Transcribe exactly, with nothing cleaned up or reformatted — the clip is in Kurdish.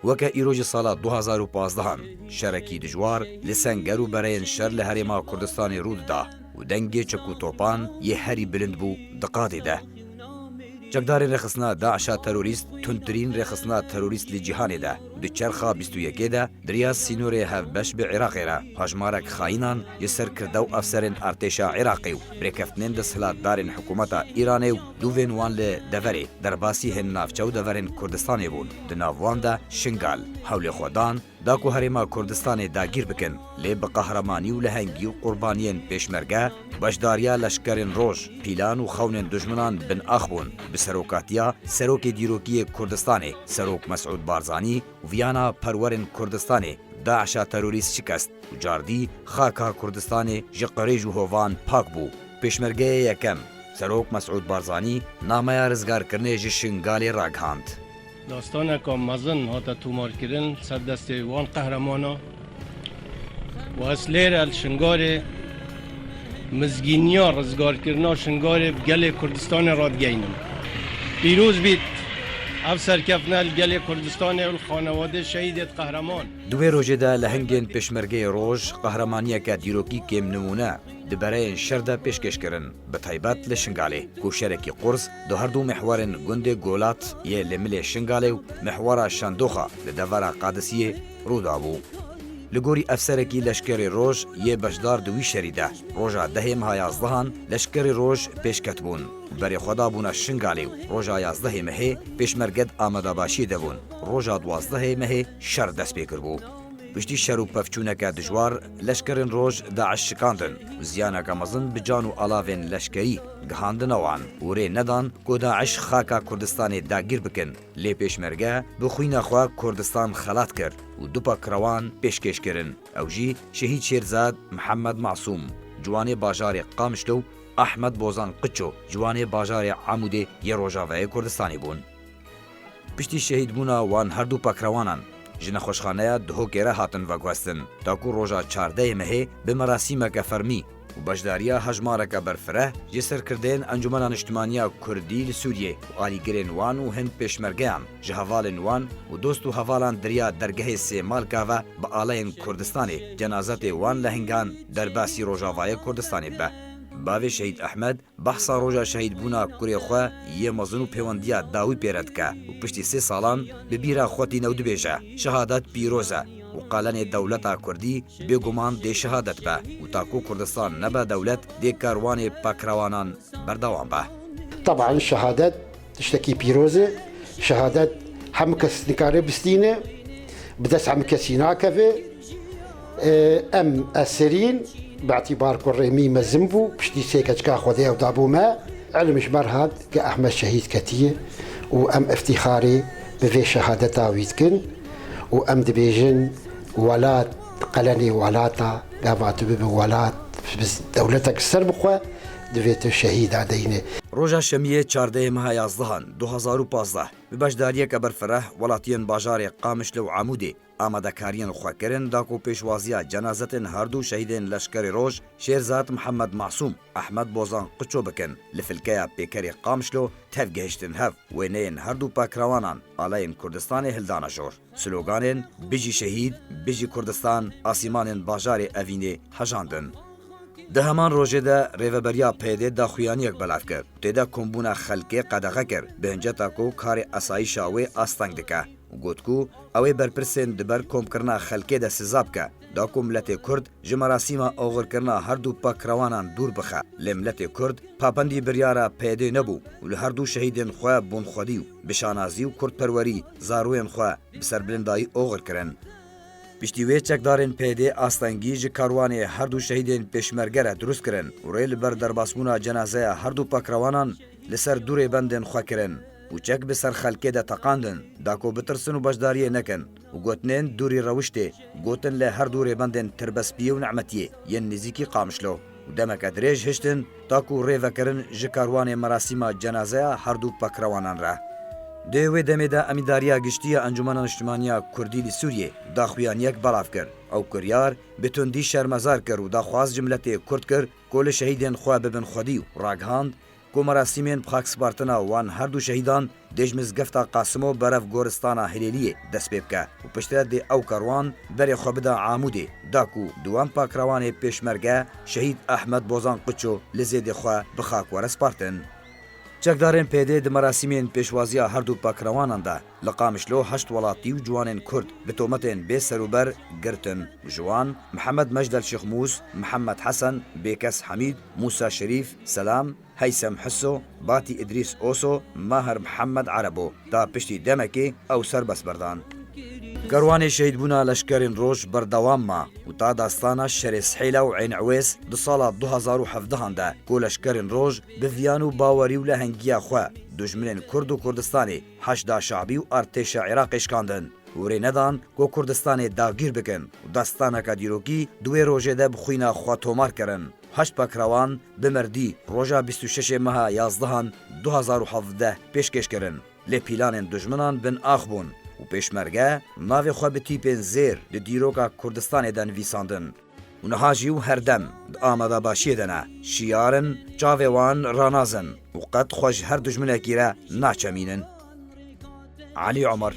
Weke îro ji sala du hazar û pazdehan şerekî dijwar li senger û bereyên şer li Herêma Kurdistanê rû dida û dengê çek û topan yê herî bilind bû di qadê de. Çekdarên rêxistina DAIŞa terorîst tundtirîn rêxistina terorîst li cîhanê de û di çerxa bîst û yekê de di riya sînorê hevbeş bi Iraqê re hejmarek xayînan ji serkirde û efserên artêşa Iraqê û birêkeftinên desthilatdarên hikûmeta Îranê û dûvên wan li deverê derbasî hin navçe û deverên Kurdistanê bûn. Di nav wan de Şingal. Hewlê xwe dan da ku Herêma Kurdistanê dagîr bikin, lê bi qehremanî û lehengî û qurbaniyên pêşmerge, beşdariya leşkerên roj, pîlan û xewnên dijminan bin ax bûn. Bi serokatiya Serokê Dîrokî yê Kurdistanê, Serok Mesûd Barzanî û viyana perwerên Kurdistanê, DAIŞa terorîst şikest û cardî xaka Kurdistanê ji qirêj û hovan pak bû. Pêşmergeyê yekem, Serok Mesûd Barzanî, nameya rizgarkirinê ji Şingalê ragihand. Dastaneka mezin hate tomarkirin ser destê wan qehremanê û ez lêre li Şingalê mizgîniya rizgarkirina Şingalê bi gelê Kurdistanê radigeynim. Pîroz bît ev serkeftina li gelê Kurdistanê û li xanewadê şehîdêt qehreman. Di wê rojê de lehengên pêşmergeyê roj qehremaniyeke dîrokî kêmnimûne di bereyên şer de pêşkêş kirin, bi taybet li Şingalê, ku şerekî qurs di her du mihwerên gundê Golat yê li milê Şingalê û mihwera Şendoxa li devera Qadisiyê rû dabû. Li gorî efserekî leşkerê roj yê beşdar di wî şerî de, roja dehê meha yazdehan leşkerê roj pêşket bûn û berê xwe dabûne Şingalê û roja yazdehê mehê pêşmerge di amadebaşiyê de bûn. Roja duwazdehê mehê şer dest pê kiribû. Piştî şer û pevçûneke dijwar, leşkerên roj DAIŞ şikandin û ziyaneke mezin bi can û alavên leşkerî gihandine wan û rê nedan ku DAIŞ xaka Kurdistanê dagîr bikin. Lê pêşmerge bi xwîna xwe Kurdistan xelat kir û du pakrewan pêşkêş kirin. Ew jî Şehîd Şêrzad Mihemed Masûm, ciwanê bajarê Qamişlo û Ahmed Bozan Qiço, ciwanê bajarê Amûdê yê Rojavayê Kurdistanê bûn. Piştî şehîdbûna wan her du pakrewanan, ji nexweşxaneya Duhokê re hatin veguhestin, ta ku roja çardehê mehê bi merasîmeke fermî û beşdariya hejmareke berfireh ji serkirdeyên Encûmena Niştimaniya Kurdî li Sûriyê û alîgirên wan û hin pêşmergeyan, ji hevalên wan û dost û hevalan di riya dergehê Sêmalka ve bi aleyên Kurdistanê cenazetê wan lehingan derbasî Rojavayê Kurdistanê bibe. Bavê Şehîd Ehmed behsa roja şehîdbûna kurê xwe yê mezin û pêwendiya dawî pê re dike û piştî sê salan bi bîra xwe tîne û dibêje, Şehadet pîroz e û qalenê dewleta Kurdî bêguman dê şehadet be û ta ku Kurdistan nebe dewlet, dê karwanê pakrewanan berdewam be. Teban şehadet tiştekî pîroz e. Şehadet hemû kes nikare bistîne, bi dest hemû kesî nakeve. Ê, em eserîn, bi îtîbar ku rêmî mezin bû, piştî sê keçika Xwedê ew dabû me. Îlim ji me re hat ke Ehmed şehîd ketiye û em îftîxarê bi vê şehadeta wî dikin û em dibêjin, welat, qalenê welata, gava tu bibe welat, bi dewletek ser bixwe, divê tu şehîda deyne. Roja Şemiyê çardehê meha yazdehan du hazar û pazdeh, bi beşdariyeke berfireh welatiyên bajarê Qamişlo û Amûdê amadekariyên xwe kirin da ku pêşwaziya cenazetên her du şehîdên Leşkerê Roj, Şêrzad Mihemed Masûm, Ehmed Bozan Qiço bikin, li filkeya pêkerê Qamişlo tev gihiştin hev, wêneyên her du pakrewanan aleyên Kurdistanê hildane jor. Sloganên Bijî şehîd, Bijî Kurdistan asîmanên bajarê Evînê hejandin. Di heman rojê de rêveberiya P Y D'ê daxuyaniyek belav kir. Tê de kombûna xelkê qedexe kir, bi hinceta ku karê esayîşa wê asteng dike û got ku ew ê berpirsên di ber komkirina xelkê de siza bike, da ku miletê Kurd ji merasîma oxirkirina her du pakrewanan dûr bixe. Lê miletê Kurd papendî biryara P Y D'ê nebû û li her du şehîdên xwe bûn xwedî û bi şanazî û kurdperwerî zarûyên xwe bi serbilindayî oxir kirin. Piştî wê çekdarên P Y D'ê astengî ji karwanê her du şehîdên pêşmerge re dirust kirin û rê li ber derbasbûna cenazeya her du pakrewanan li ser du rêbendên xwe kirin û çek bi ser xelkê de teqandin, da ku bitirsin û beşdariyê nekin û gotinên dûrî rewiştê gotin li her du rêbendên Tirbespiyê û Nimetiyê yên nêzîkî Qamişlo û demeke dirêj hiştin, ta ku rê vekirin ji karwanê merasîma cenazeya her du pakrewanan re. Di wê demê de Emîndariya Giştî ya Encûmena Niştimaniya Kurdî li Sûriyê daxuyaniyek belav kir. Ew kiryar bi tundî şermezar kir û daxwaz ji miletê Kurd kir ku li şehîdên xwe bibin xwedî û ragihand ku merasîmên bi xakspartina wan her du şehîdan dê ji mizgefta Qasimo berev goristana Hilêliyê dest pê bike û piştre dê ew kerwan berê xwe bida Amûdê, da ku duwan pakrewanê pêşmerge şehîd Ehmed Bozan Qiço li zêdê xwe bi xak were spartin. Çekdarên P D di merasîmên pêşwaziya her du pakrewanan de li Qamişlo heşt welatî û ciwanên Kurd bi tometên bê serûber girtin. Ji wan Mihemed Mejdel Şixmûs, Mihemed Hesen, Bêkes Hemîd, Mûsa Şerîf, Selam, Heysem Hiso, Batî Idrîs Oso, Mahir Mihemed Erebo. Ta piştî demekê ew serbest berdan. Kerwanê şehîdbûna leşkerên roj berdewam ma û ta dastana şerê Sihêla û Ên Ewês di sala du hazar û hevdehan de ku leşkerên roj bi viyan û bawerî û lehengiya xwe dijminên Kurd û Kurdistanê, Heşda Şabî û artêşa Iraqê şikandin û rê nedan ku Kurdistanê dagîr bikin û dastaneke dîrokî di wê rojê de bi xwîna xwe tomar kirin. Heşt pakrewan bi mirdî roja bîst û şeş meha yazdehan du hazar û hevdeh pêşkêş kirin. Lê pîlanên dijminan bin ax bûn û pêşmerge navê xwe bi tîpên zêr di dîroka Kurdistanê de nivîsandin. Û niha jî û her dem di amadebaşiyê de ne. Şiyar in, çavê wan ranazin û qet xwe ji her dijminekî re naçemînin. Elî Omer.